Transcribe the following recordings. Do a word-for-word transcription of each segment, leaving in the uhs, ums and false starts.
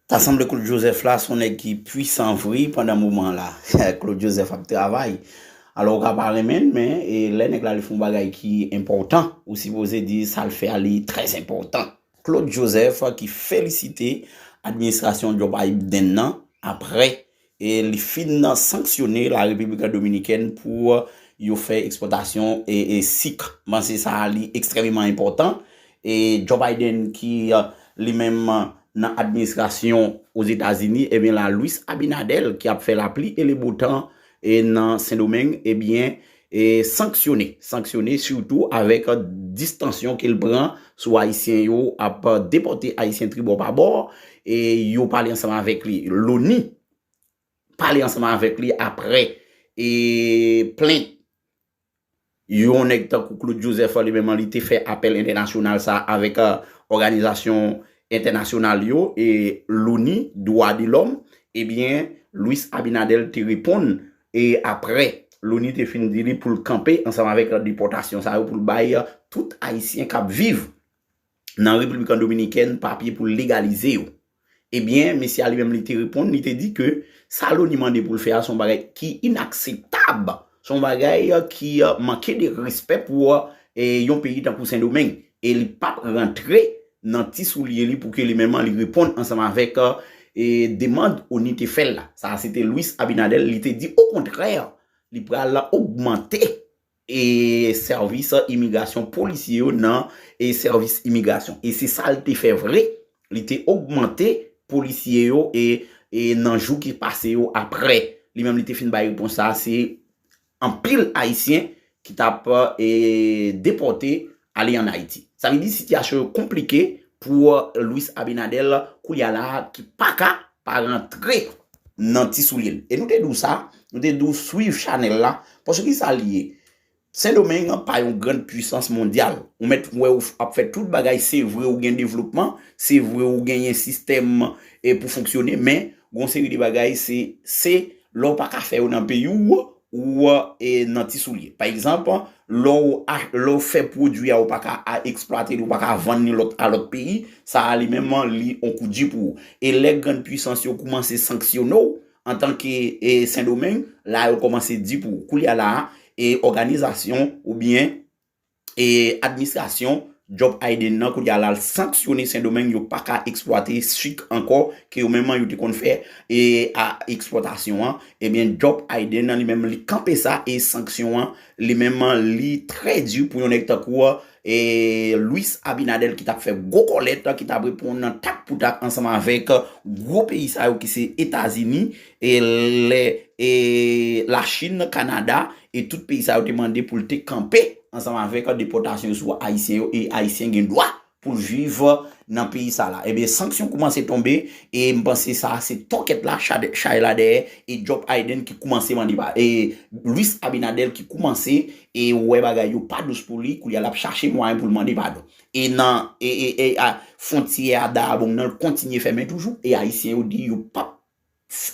Ta sanble Claude Joseph la se yon nèg ki pwisan vre pandan moman la. Claude Joseph ap travay. Alò, ou ka pa renmen l, men e lè nèg la li fè yon bagay ki enpòtan, ou sipoze di sa l fè a li trè enpòtan. Claude Joseph ki felisite administrasyon Joe Biden nan apre e li fin sanksyone la Repiblik Dominikèn pou yo fè ekspòtasyon e, e sik. Mwen panse sa li ekstrèmeman enpòtan. E Joe Biden ki li menm nan administrasyon Ozetazini, ebyen la Luis Abinader ki ap fè lapli e le botan e nan Sendomeng, ebyen e sanksyone, sanksyone sitou avèk distansyon ke l pran sou Ayisyen yo ap depòte Ayisyen tribò pa bò. E yo pale ansanm avèk li, Loni pale ansanm avèk li apre e plent yon nèg tankou Claude Joseph li menm li te fè apèl entènasyonal sa avèk òganizasyon entènasyonal yo e Loni dwa de lòm. Ebyen Luis Abinader te reponn e apre Loni te fin di li pou l kanpe ansanm avèk depòtasyon sa yo, pou l bay tout Ayisyen k ap viv nan Repiblik Dominikèn papye pou legalize yo. Ebyen mesye a li menm li te reponn, li te di ke sa Loni mande pou l fè a se yon bagay ki inakseptab, se yon bagay ki manke de respè pou yon peyi tankou Sendomeng. E li p ap rantre nan ti soulye li pou ke li menm li reponn ansanm avèk e demann Loni te fè l la. Sa se te Luis Abinader, li te di okontrè li pral ogmante e sèvis imigrasyon polisye yo nan e sèvis imigrasyon. E se sa l te fè vre, li te ogmante polisye yo e e nan jou ki pase yo apre li menm li te fin bay repons sa, se anpil Ayisyen ki t ap e depòte ale ann Ayiti. Sa vle di sitiyasyon yo konplike pou Luis Abinader koulye a la a ki pa ka pa rantre nan ti soulye l. E nou te di w sa, nou te di w swiv chanèl la, paske ki sa l ye? Sendomeng pa yon grann pwisans mondyal. Ou mèt wè ou ap fè tout bagay, se vre ou gen devlopman, se vre ou genyen sistèm e pou fonksyone, men gon seri de bagay se se lè w pa ka fè yo nan peyi w, ou e nan ti soulye. Pa egzanp, lè w a- lè w fè pwodui a ou pa ka a- eksplwate li, ou pa ka vann li lòt a lòt peyi, sa a li menm li on kou di pou ou. E lè grann pwisans yo koumanse sanksyone w antanke e Sendomeng, la yo kòmanse di pou ou. Koulye a la a e òganizasyon oubyen e administrasyon Joe Biden nan koulye a la l sanksyone Sendomeng, yo pa ka eksplwate sik ankò ke yo menm yo te konn fè e a ekspòtasyon an. Ebyen Joe Biden nan li menm li kanpe sa e sanksyon an li menm li trè di pou yon nèg tankou e Luis Abinader ki t ap fè gwo kòlèt, ki t ap reponn nan tak pou tak ansanm avèk gwo peyi sa yo ki se Etazini e lè e Lachin, Kanada e tout peyi sa yo te mande pou l te kanpe ansanm avèk depòtasyon yo sou Ayisyen yo e Ayisyen gen dwa pou l viv nan peyi sa la. Ebyen sanksyon koumanse tonbe e m panse sa se tòkèt la chay la dèyè e Joe Biden ki koumanse mande pa e Luis Abinader ki koumanse e wè bagay yo pa dous pou li, koulye a l ap chache mwayen pou l mande padon. E nan e, e, e a fwontyè a Dayabong nan l kontinye fèmen toujou e Ayisyen yo di yo p ap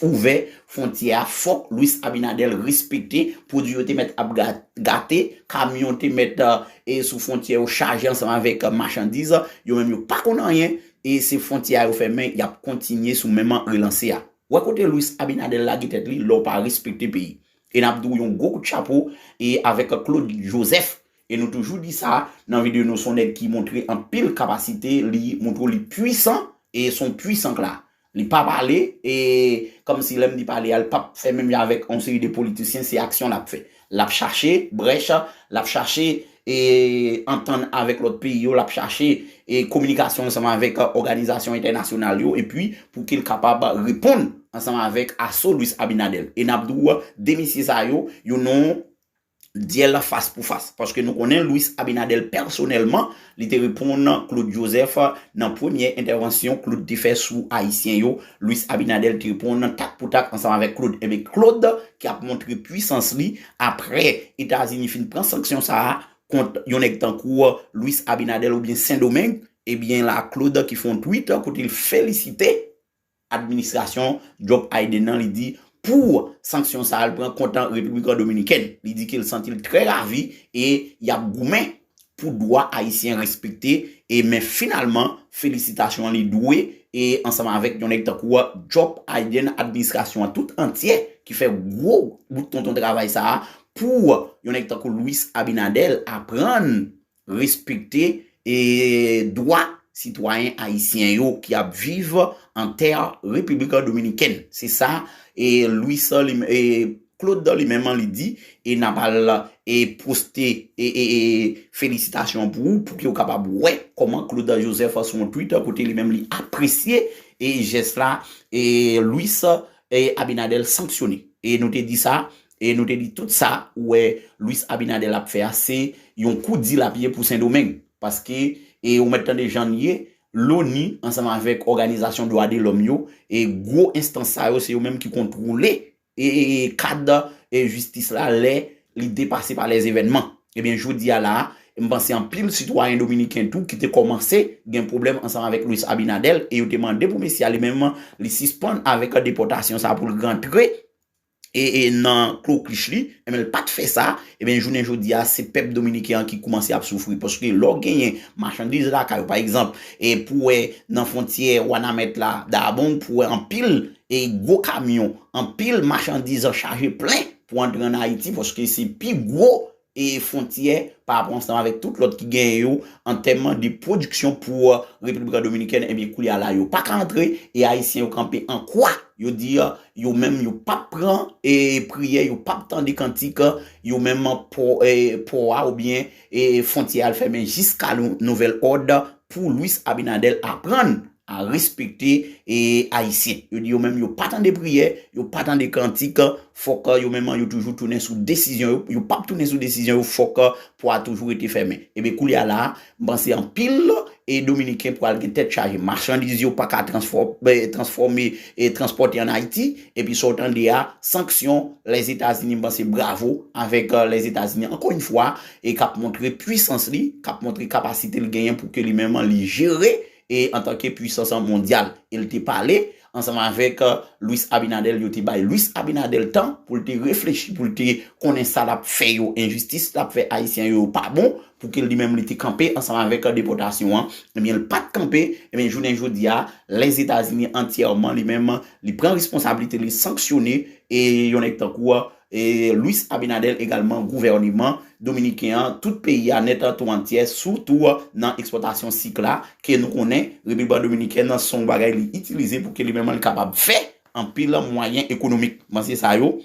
ouvè fwontyè a, fòk Luis Abinader respekte pwodui yo te mèt ap gate, kamyon te mèt e sou fwontyè yo chaje ansanm avèk machandiz, yo menm yo pa konn anyen e se fwontyè a yo fèmen, y ap kontinye sou menm relanse a. Wè kote Luis Abinader lage tèt li lè w pa respekte peyi. E n ap di w yon gwo kout chapo e avèk Claude Joseph. E nou toujou di sa nan videyo nou, se yon nèg ki montre anpil kapasite, li montre w li pwisan e se yon pwisan k la. Li pa pale e kòmsi lè m di pale a, li p ap fè menm jan avèk yon seri de politisyen, se aksyon l ap fè. L ap chache brèch, l ap chache e antann avèk lòt peyi yo, l ap chache e kominikasyon ansanm avèk òganizasyon entènasyonal yo, epi pou ke l kapab reponn ansanm avèk aso Luis Abinader. E n ap di w, de mesye sa yo, yo nan dyèl fas pou fas. Paske nou konnen Luis Abinader pèsonèlman, li te reponn Claude Joseph nan premyè entèvansyon Claude te fè sou Ayisyen yo. Luis Abinader te reponn tak pou tak ansanm avèk Claude. Ebyen Claude ki ap montre pwisans li apre Etazini fin pran sanksyon sa a kont yon nèg tankou Luis Abinader oubyen Sendomeng, ebyen la Claude ki fè yon tweet kote l felisite administrasyon Joe Biden nan, li di pou sanksyon sa a l pran kont Repiblik Dominikèn. Li di ke l santi l trè ravi e y ap goumen pou dwa ayisyen respekte e men finalman felisitasyon an li dwe e ansanm avèk yon nèg tankou Job Biden, administrasyon an tout antyè ki fè gwo bout tonton travay sa a pou yon nèg tankou Luis Abinader aprann respekte e dwa sitwayen ayisyen yo ki ap viv an tè Repiblik Dominikèn. Se sa e Luis li, e Claude li menm li di, e n ap al e poste e, e, e felisitasyon pou ou, pou ke w kapab wè kòman Claude Joseph sou yon tweet kote li menm li apresye e jès la e Luis e Abinader sanksyone. E nou te di sa, e nou te di tout sa ou wè Luis Abinader ap fè a, se yon kou di l ap ye pou Sendomeng. Paske e ou mèt tande jan l ye, loni ansanm avèk òganizasyon dwa de lòm yo, e gwo enstans sa yo se yo menm ki kontwole e, e, e kad e jistis la lè li depase pa lèzevènman. Ebyen, jodi a la a, m panse anpil sitwayen dominiken tou ki te kòmanse gen pwoblèm ansanm avèk Luis Abinader e yo te mande pou mesye a li menm li sispann avèk depòtasyon sa a pou l rantre e, e nan kloklich li, ebyen, l pa t fè sa, ebyen, jounen jodi a, se pèp dominiken an ki koumanse ap soufri. Paske lè w genyen machandiz lakay ou, pa egzanp, e pou wè nan fwontyè Wanament la, Dabong, pou wè anpil e gwo kamyon, anpil machandiz chaje plen pou antre ann Ayiti, paske se pi gwo e fwontyè pa rapò ansanm avèk tout lòt ki genyen yo an tèm de pwodiksyon pou Repiblik Dominikèn, ebyen, koulye a la, yo pa ka antre e Ayisyen yo kanpe an kwa. Yo di yo menm yo p ap pran e priyè, yo p ap tande kantik, yo menm pò, e pò a oubyen e fwontyè a l fèmen jiska nou, nouvèl òd pou Luis Abinader aprann a respekte e Ayisyen. Yo di yo menm yo pa tande priyè, yo pa tande kantik, fòk yo menm yo toujou tounen sou desizyon yo, yo p ap tounen sou desizyon yo, fòk pò a toujou rete fèmen. Ebyen, koulye a la, m panse anpil e Dominiken pral gen tèt chaje. Machandiz yo pa ka transfò-, e, transfòme e transpòte ann Ayiti. Epi sa w tande a, sanksyon Lèzetazini, m panse bravo avèk e Lèzetazini, ankò yon fwa, e k ap montre pwisans li, k ap montre kapasite l genyen pou ke li menm li jere e antanke pwisans mondyal. E l te pale ansanm avèk e Luis Abinader, yo te bay Luis Abinader tan pou l te reflechi, pou l te konnen sa l ap fè yo enjistis, l ap fè Ayisyen yo pa bon, pou ke li menm li te kanpe ansanm avèk depòtasyon an. Ebyen, l pa t kanpe. Ebyen, jounen jodi a, Lèzetazini antyèman li menm, li pran responsablite, li sanksyone e yon nèg tankou e Luis Abinader egalman, gouvèneman dominiken an, tout peyi a nèt tou antyè, sitou nan ekspòtasyon sik la, ke nou konnen Repiblik Dominikèn se yon bagay li itilize pou ke li menm li kapab fè anpil mwayen ekonomik. Mwen se sa yo.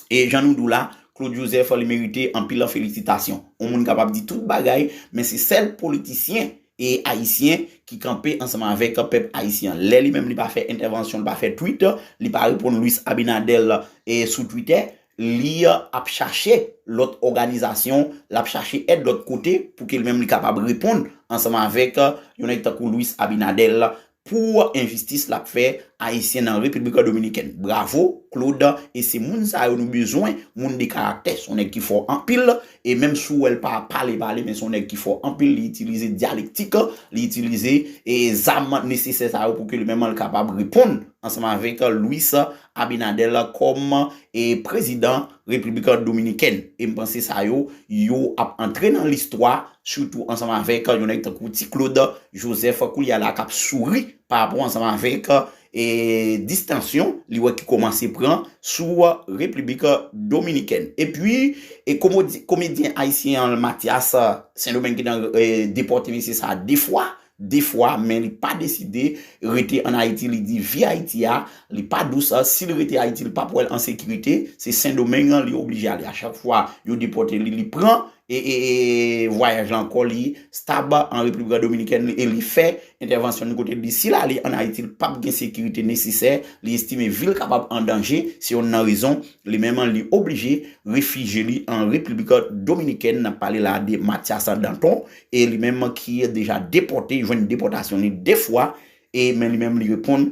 E jan nou di w la, Claude Joseph li merite anpil felisitasyon. Yon moun kapab di tout bagay, men se sèl politisyen e ayisyen ki kanpe ansanm avèk pèp ayisyen. Lè li menm li pa fè entèvansyon, li pa fè tweet, li pa reponn Luis Abinader e sou Twitter, li ap chache lòt òganizasyon, l ap chache èd lòt kote pou ke li menm li kapab reponn ansanm avèk yon nèg tankou Luis Abinader pou enjistis l ap fè ayisyen nan Repiblik Dominikèn. Bravo, Claude, e se moun sa yo nou bezwen, moun de karaktè, se yon nèg ki fò anpil, e menm si w wè l pa pale pale, men se yon nèg ki fò anpil, li itilize dyalektik, li itilize e zam nesesè sa yo pou ke li menm li kapab reponn ansanm avèk Luis Abinader kòm e prezidan Repiblik Dominikèn. E m panse sa yo, yo ap antre nan listwa, sitou ansanm avèk yon nèg tankou Ti Claude Joseph koulye a la k ap souri pa rapò ansanm avèk e distansyon li wè ki kòmanse pran sou Repiblik Dominikèn. Epi, e komedi-, komedyen ayisyen an Mathias Sendomeng ki nan e depòte mesye sa a de fwa, de fwa, men li pa deside rete ann Ayiti. Li di vi Ayiti a, li pa dous. Si l rete Ayiti, li p ap wè l an sekirite. Se Sendomeng li oblije ale. A chak fwa yo depòte li, li pran e, e, e vwayaj la ankò, li stab an Repiblik Dominikèn e li fè entèvansyon li kote li di si l ale ann Ayiti, li p ap gen sekirite nesesè. Li estime vi l kapab an danje. Se youn nan rezon li menm li oblije refijye li an Repiblik Dominikèn. N ap pale la de Mathias Danton, e li menm ki deja depòte, jwenn depòtasyon li de fwa, e men li menm li reponn,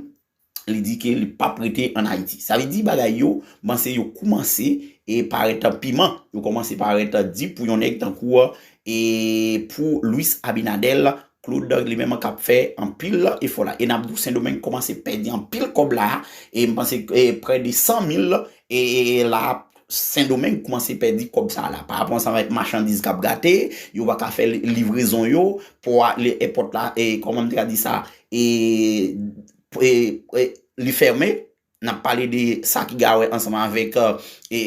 li di ke li p ap rete ann Ayiti. Sa vle di bagay yo, m panse yo koumanse e parèt piman, yo kòmanse parèt di pou yon nèg tankou e pou Luis Abinader, Claude li menm k ap fè anpil efò la. E n ap di w Sendomeng kòmanse pèdi anpil kòb la, e m panse e prè de san mil e, e la Sendomeng kòmanse pèdi kòb sa la. Pa rapò ansanm avèk machandiz k ap gate, yo pa ka fè li-, livrezon yo, pò a, le èpòt la, e kòman m te ka di sa, e e, e, li fèmen. N ap pale de sa ki gawè ansanm avèk e, e,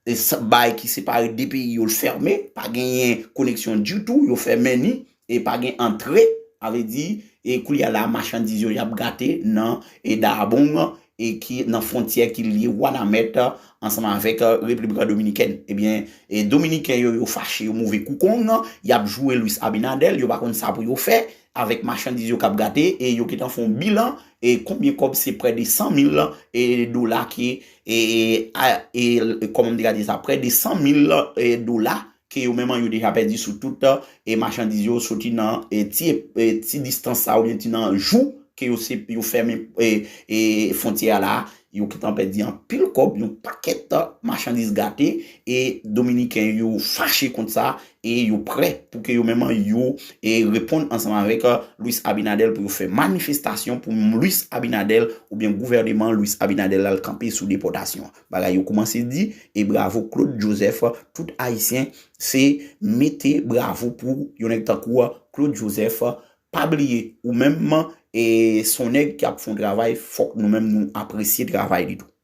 e, bay ki separe de peyi yo, l fèmen, pa genyen koneksyon ditou, yo fèmen ni, e pa gen antre, a vle di, e koulye a la machandiz yo y ap gate nan e Dabong, e ki nan fwontyè ki lye Wanament ansanm avèk Repiblik Dominikèn. Ebyen, e Dominiken yo, yo fache, yo move kou kong, y ap joure Luis Abinader, yo pa konn sa pou yo fè avèk machandiz yo k ap gate, e yo gentan fè yon bilan, e konbyen kòb, se prè de san mil e dola ke, e, e, a, e, kòman m te ka di sa, prè de san mil e dola ke yo menm yo deja pèdi sou tout e machandiz yo soti nan e ti, e ti distans sa oubyen ti nan jou ke yo se yo fèmen e, e fwontyè a la, yo gentan pèdi anpil kòb, yon pakèt machandiz gate, e Dominiken yo fache kont sa, e yo prè pou ke yo menm yo e reponn ansanm avèk Luis Abinader pou yo fè manifestasyon pou Luis Abinader oubyen gouvèneman Luis Abinader la l kanpe sou depòtasyon. Bagay yo kòmanse di, e bravo Claude Joseph, tout Ayisyen se mete bravo pou yon nèg tankou Claude Joseph. Pa bliye, ou menm, e se yon nèg k ap fè yon travay, fòk nou menm nou apresye travay li tou.